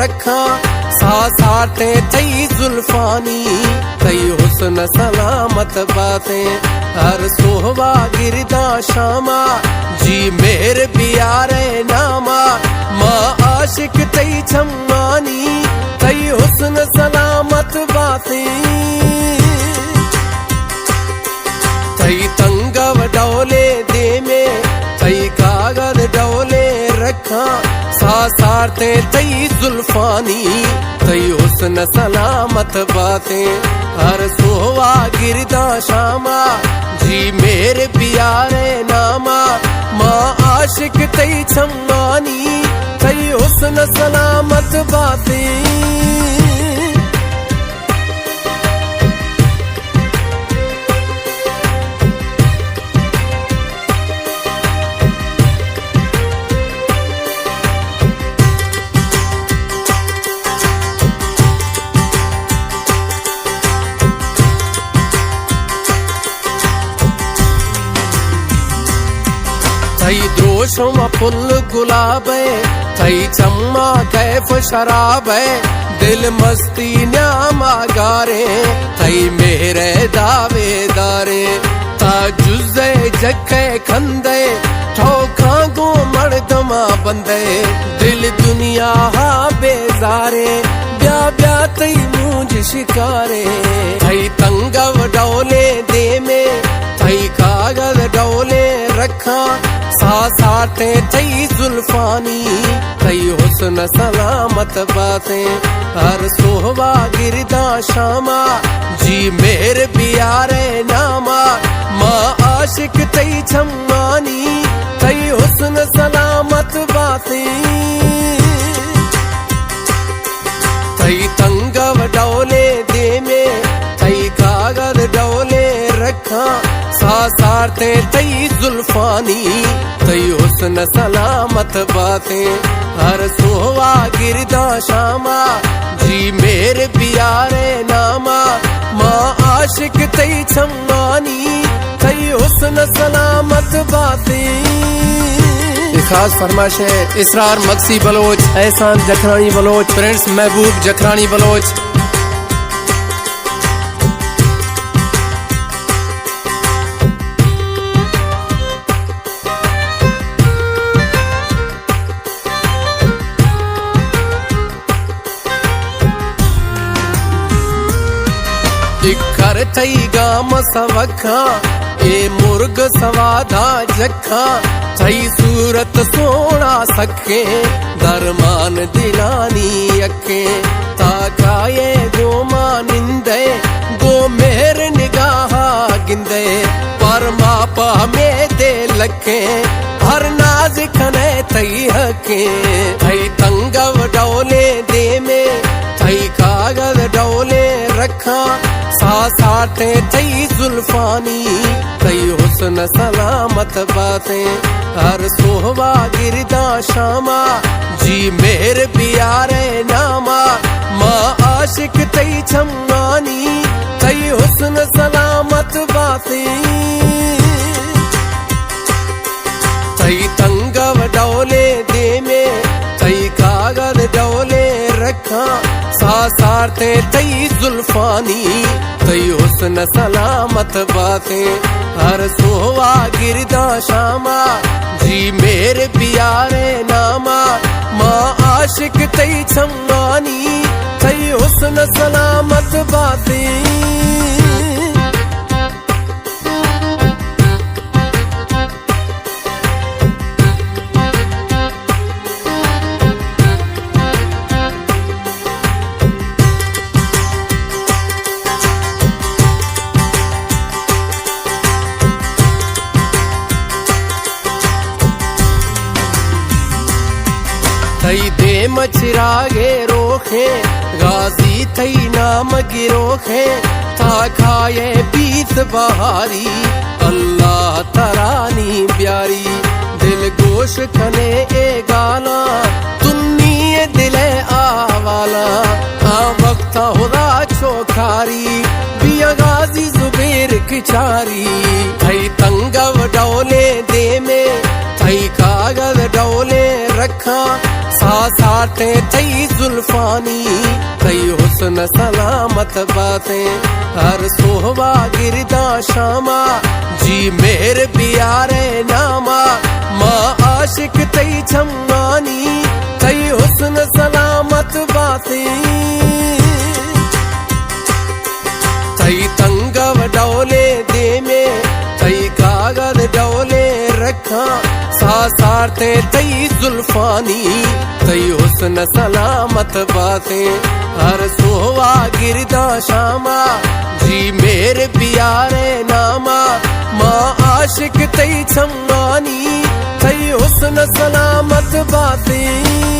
رکھاں، ساہ سارتیں تئی زلفانی، تئی حسن سلامت باتیں۔ ہر سہبا گرداں شاما، جی مہر بیارے ناما، ما عاشق تئی چمانی، تئی حسن سلامت باتیں۔ تئی تنگو ڈولیں دیمے، تئی کاگد ڈولیں رکھاں، ساہ سارتیں تئی زلفانی، تئی حسن سلامت باتیں۔ ہر سہوا گرداں شاما، جی مہر بیارے ناما، ما عاشق تئی چمانی، تئی حسن سلامت باتیں۔ تئی دروشم پل گلاب ئے، تئی چما کیف شراب ئے، دل مستی نیاما گاریں، تئی مہر ءِ دعوے داریں۔ تا جزئے جکئے کندئے، ٹوکاں گوں مردماں بندئے، دل دنیا ہا بیزاریں، بیا بیا تئی مونج شکاریں۔ تئی تنگو ڈولیں دیمے، تئی کاگد ڈولیں رکھاں، ساہ سارتیں تئی زلفانی، تئی حسن سلامت باتیں۔ ہر سہوا گرداں شاما، جی مہر بیارے ناما، ما عاشق تئی چمانی، تئی حسن سلامت باتیں۔ تئی تنگو ڈولیں دیمے، تئی کاگد ڈولیں رکھاں، ساہ سارتیں تئی زلفانی، تئی حسن سلامت باتیں۔ ہر سہوا گرداں شاما، جی مہر بیارے ناما، ما عاشق تئی چمانی، تئی حسن سلامت باتیں۔ یہ خاص فرمائش ہے اسرار مگسی بلوچ، احسان جکھرانی بلوچ، پرنس محبوب جکھرانی بلوچ۔ اکر تئی گام سوکاں، اے مرگ سوادا جکاں، تئی صورت سونا سکیں، درمان دلانی یکیں۔ تا کائے گوں ما نندئے، گوں مہر نگاہا گندئے، پر ما پہ ہمے دے لکیں، ہر ناز کنئے تئی حقیں۔ تئی تنگو ڈولیں دیمے، تئی کاگد ڈولیں رکھاں، ساہ سارتیں تئی زلفانی، تئی حسن سلامت باتیں۔ ہر سہوا گرداں شاما، جی مہر بیارے ناما، ما عاشق تئی چمانی، تئی حسن سلامت باتیں۔ تئی تنگو ڈولیں دیمے، تئی کاگد ڈولیں رکھاں، ساہ سارتیں تئی زلفانی، تئی حسن سلامت باتیں۔ ہر سہوا گرداں شاما، جی مہر بیارے ناما، ما عاشق تئی چمانی، تئی حسن سلامت باتیں۔ تئی دیم چراغے روخیں، غازی تئی نام گروخیں، تا کائے بیت بہاری، اللہ ترانی بیاری۔ دل گوش کنے اے گالاں، تنی دل احوالاں، آ وقت خدا چوکاری، بیا غازی زبیر کچاری۔ تئی تنگو ڈولیں دیمے، تئی کاگد ڈولیں رکھ ساہ سارتیں تئی زلفانی، تئی حسن سلامت باتیں۔ ہر سہبا گرداں شاما، جی مہر بیارے ناما۔ ما عاشق تئی چمانی، تئی حسن سلامت باتیں۔ تئی تنگو ڈولیں دیمے، تئی کاگد ڈولیں رکھاں، ساہ سارتیں تئی زلفانی، تئی حسن سلامت باتیں۔ ہر سہوا گرداں شاما، جی مہر بیارے ناما۔ ما عاشق تئی چمانی، تئی حسن سلامت باتیں۔